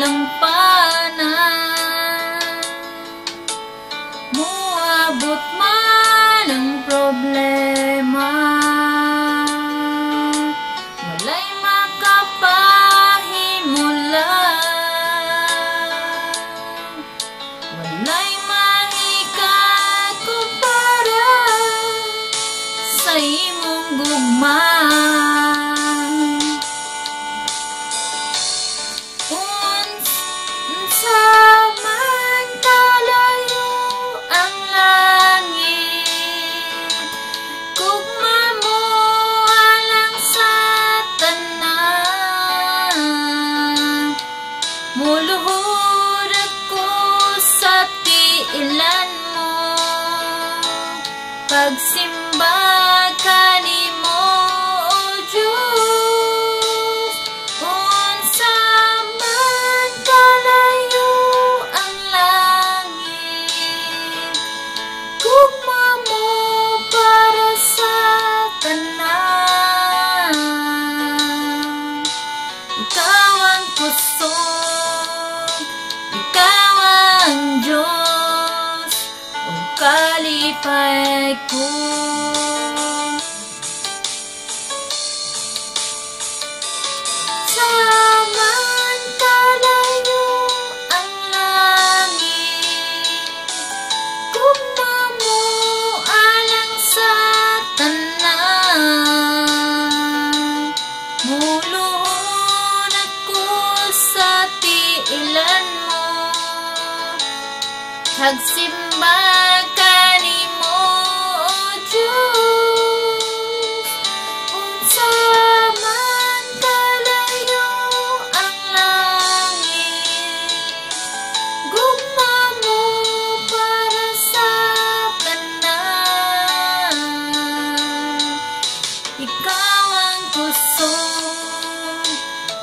Kalampanan, muabot man ang problema, walay makapahimulag, walay maikakumpara sa imong gugma. Unsa man kalayo ang langit, gugma mo alang sa tanan. Muluhod ako sa tiilan mo, pagsimba kanimo, O Diyos. Unsa man kalayo ang langit, gugma mo para sa tanan. Ikaw ang kusog, ikaw ang Diyos, ug kalipay ko. Unsa man kalayo ang langit, gugma mo alang sa tanan. Muluhod ako sa tiilan mo, pagsimba kanimo, O Diyos. Unsa man kalayo ang langit, gugma mo para sa tanan. Ikaw ang kusog,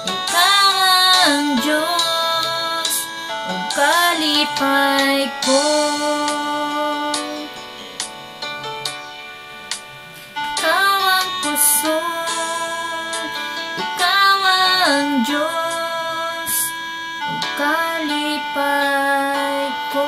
ikaw ang Diyos, ug kalipay ko. Ikaw ang kusog, ikaw ang Diyos, ug kalipay ko.